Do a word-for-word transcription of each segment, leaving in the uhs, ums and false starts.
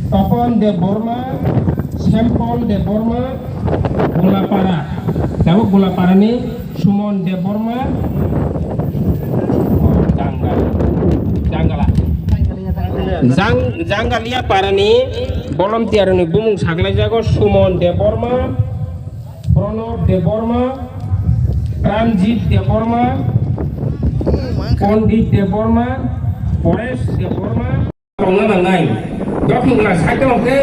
Topon Debbarma, Sempol Debbarma, Golapara. Tabuk Golaparani Sumon Debbarma, Janggal-, Janggala. Jang-, Janggalia Parani volunteer ni bumung saklaijago Sumon Debbarma, Pranab Debbarma, Pranjit Debbarma, Pandit Debbarma, Paresh Debbarma. Tongna nangnai. Dophingla side o hwnkhe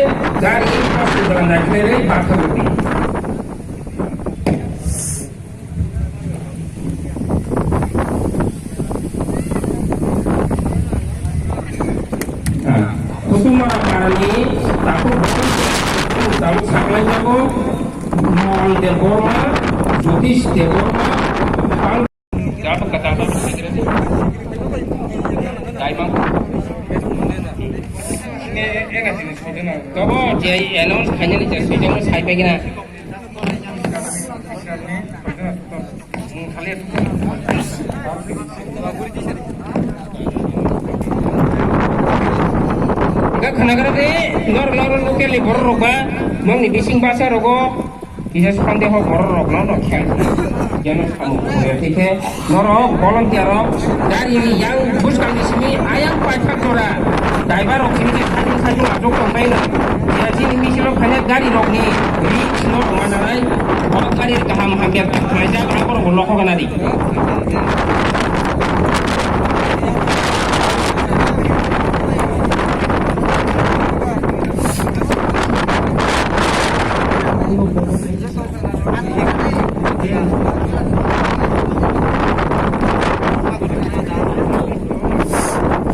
gari pasuk gana naikhlairwi bathang rwdi. Ah, Kutumara Parani takhuk takhuk saklaijago Mol Debbarma, Jyotish Debbarma, Pang- Tobo je announce khainani je swijak sai paigina. Ga khanagra de, nor laro local ni borok rok ba, nongni bising basa rogo, kisa sandeho borok rok no no khe. Jeno samung khe norok volunteer rok, gari ni yang buskang ni simi ayang paithak jora, driver rok simi khe khatung khatung atok tong pai no. Ya chini misil rok khanya gari rok ni risk no mananai, o gari kaham hamya khlaijak, akorok bo lokho gana di.